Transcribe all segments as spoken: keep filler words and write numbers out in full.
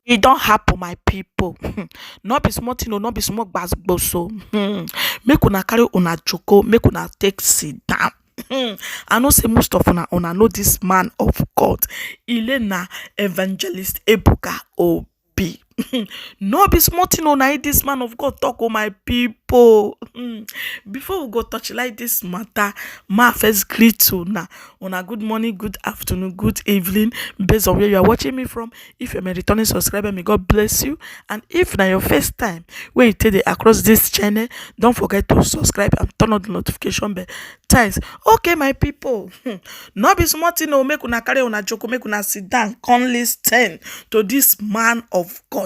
E don happen, my people. No be small thing o, no be small gbasgboso. Hmm. Make una carry una joko, make una take sit down. Hmm. I know say most of una, una know this man of God, Elena Evangelist Ebuka Obi. No be small thing o, na him this man of God talk o, my people. Hmm. Before we go touch like this matter, ma first greet una. Una good morning, good afternoon, good evening, based on where you are watching me from. If you're a returning subscriber, may God bless you. And if na your first time wey you take dey across this channel, don't forget to subscribe and turn on the notification bell. Thanks. Okay, my people. Hmm. No be small thing o, make una carry una joko, make una sit down, come listen to this man of God.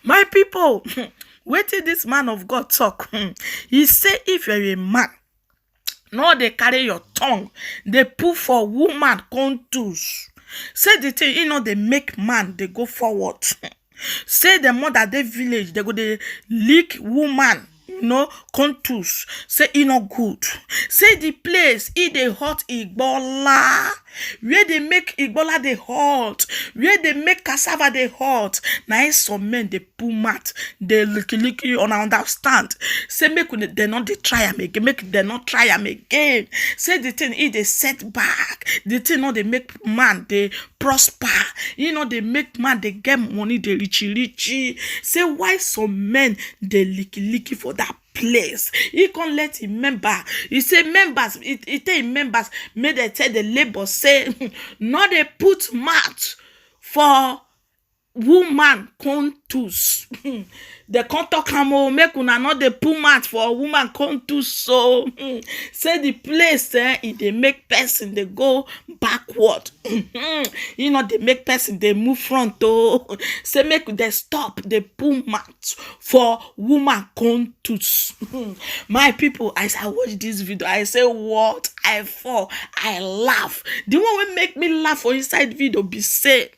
My people, wetin this man of God talk? Hmm. He say if you're a man, no dey carry your tongue dey put for woman contus. Say the thing, e no dey make man dey go forward. Say the mother dey village, they go dey lick woman, you know, contus. Say e no good. Say the place e dey hot igbola, where they make igbola dey hot, where they make cassava dey hot. Na im some men dey put mouth, dey licky licky, una understand? Say make una, they no dey try am again, make they no try am again. Say the thing e dey set back, the thing no dey make man dey prosper, e no dey make man dey get money, dey richy richy. Say why some men dey licky licky for that place. He come let him member. He say members, he, he tell him members, make they tell the labor say, no dey put mouth for woman contus. They come talk am o, make una no dey put mouth for woman contus. So say the place, eh, e dey make person dey go backward. E no dey make person dey move front o. Say make they stop dey put mouth for woman contus. My people, as I watch this video, I say what? I fall, I laugh. The one wey make me laugh for inside video be say,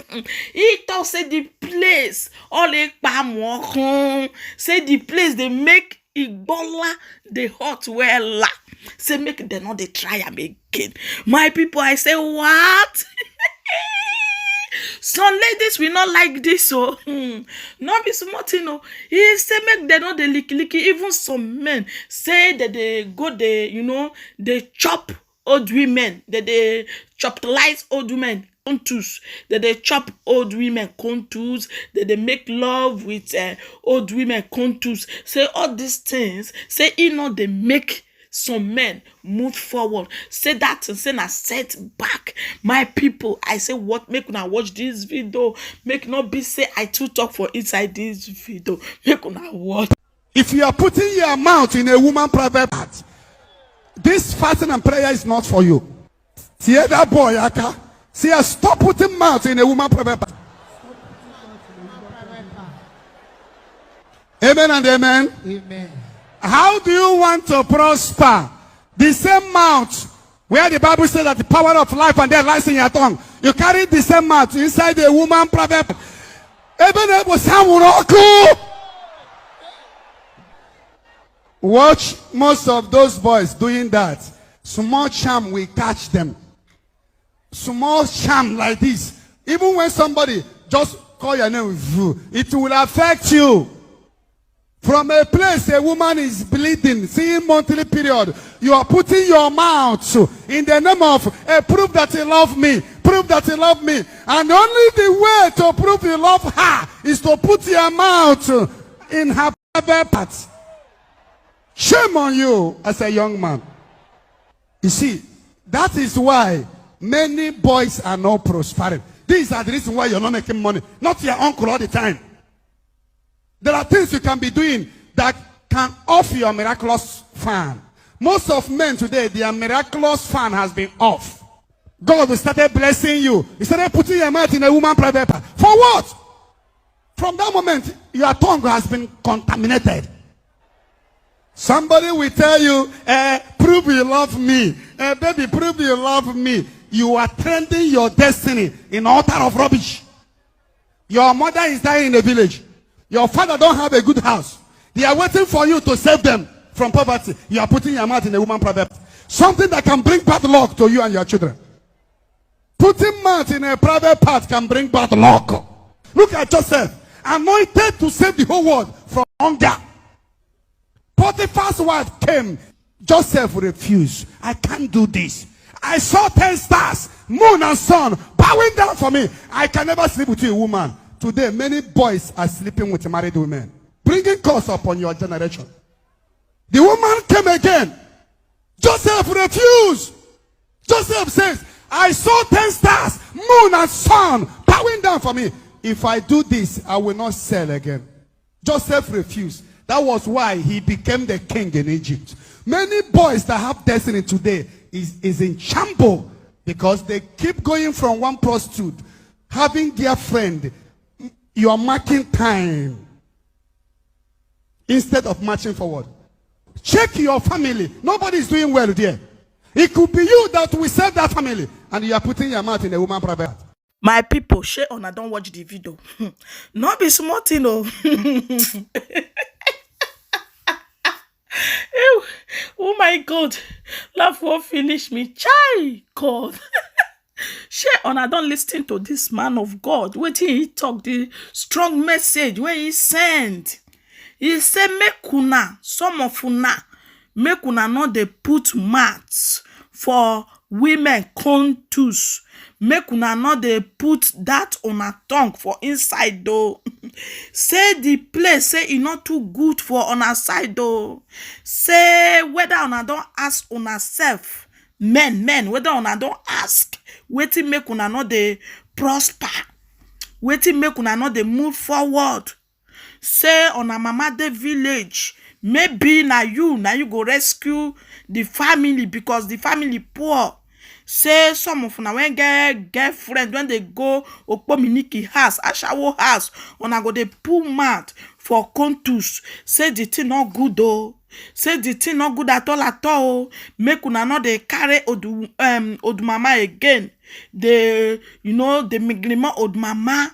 he talk say the place, all ekpamokun, say the place dey make igbola dey hot wella. Say make dem no dey try am again. My people, I say what? Some ladies will not like this o. Hmm. No be small thing o. He say make dem no dey licky licky. Even some men say that they go dey, you know, dey chop old women, that they choptalize old women contus, that they chop old women contus, that they make love with, uh, old women contus. Say all these things, say e no dey make some men move forward. Say that thing, say na set back. My people, I say what? Make una watch this video. Make not be say I too talk for inside this video. Make una watch. If you are putting your mouth in a woman private part, this fasting and prayer is not for you. Tear that boy aka. See, stop putting mouth in a woman private part. Amen and amen. Amen. How do you want to prosper? The same mouth where the Bible says that the power of life and death lies in your tongue. You carry the same mouth inside a woman private part. Ebe na-ekpo anwụrụ ọkụ. Watch most of those boys doing that. Small charm will catch them. Small charm like this. Even when somebody just call your name, it will affect you. From a place a woman is bleeding, seeing monthly period, you are putting your mouth in the name of a proof that you love me, proof that you love me. And only the way to prove you love her is to put your mouth in her private part. Shame on you as a young man. You see, that is why many boys are not prospering. These are the reason why you're not making money. Not your uncle all the time. There are things you can be doing that can off your miraculous fan. Most of men today, their miraculous fan has been off. God started blessing you. He started putting your mouth in a woman private part. For what? From that moment, your tongue has been contaminated. Somebody will tell you, eh, "Prove you love me. Eh, baby, prove you love me." You are trending your destiny in altar of rubbish. Your mother is dying in the village. Your father don't have a good house. They are waiting for you to save them from poverty. You are putting your mouth in a woman private. Something that can bring bad luck to you and your children. Putting mouth in a private part can bring bad luck. Look at Joseph, anointed to save the whole world from hunger. Potiphar's wife came. Joseph refused. "I can't do this. I saw ten stars, moon and sun bowing down for me. I can never sleep with you, woman." Today, many boys are sleeping with married women, bringing curse upon your generation. The woman came again. Joseph refused. Joseph says, "I saw ten stars, moon and sun bowing down for me. If I do this, I will not sell again." Joseph refused. That was why he became the king in Egypt. Many boys that have destiny today is, is in shambles because they keep going from one prostitute, having girlfriend. You are marking time instead of marching forward. Check your family. Nobody is doing well there. It could be you that will save that family, and you are putting your mouth in a woman private part. My people, shey una don watch the video? No be small thing o. Ew, oh my God, laugh won't finish me. Chai, God. Shey una don listen to this man of God? Wetin he talk, the strong message wey he send. He say, make una, some of una, make una no dey put mouth for women contus. Make una no dey put that una tongue for inside o. Say the place, say e no too good for una side o. Say whether una don ask una self, men, men, whether una don ask wetin make una no dey prosper, wetin make una no dey move forward. Say una mama dey village, maybe na you, na you go rescue the family because the family poor. Say some of una wey get girlfriend, when they go Okpominiki house, ashawo house, una go dey pull mouth for contus. Say the thing no good o. Say the thing no good at all, at all o. Make una no dey carry old, um, old mama again. Dey, you know, dey migrima old mama.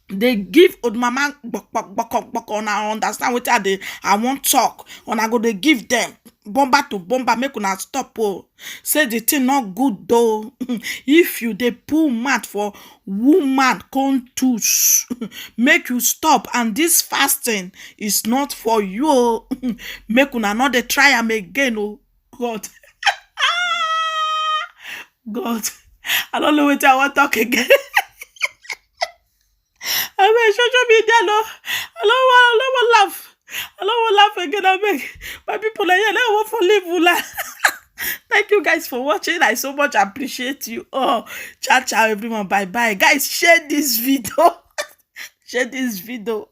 Dey give old mama gboko, gboko, gboko. Una understand wetin I dey, I wan talk. Una go dey give them bomba to bomba. Make una stop o. Say the thing no good though. If you dey pull mouth for woman contus, make you stop. And this fasting is not for you o. Make una no dey try am again o. God. God. I don't know what I want to talk again. I mean, social media, no. I don't want, I don't want laugh. I don't want laugh again. I beg. My people are here. I want for live, ula. Thank you guys for watching. I so much appreciate you all. Ciao, ciao, everyone. Bye bye. Guys, share this video. Share this video.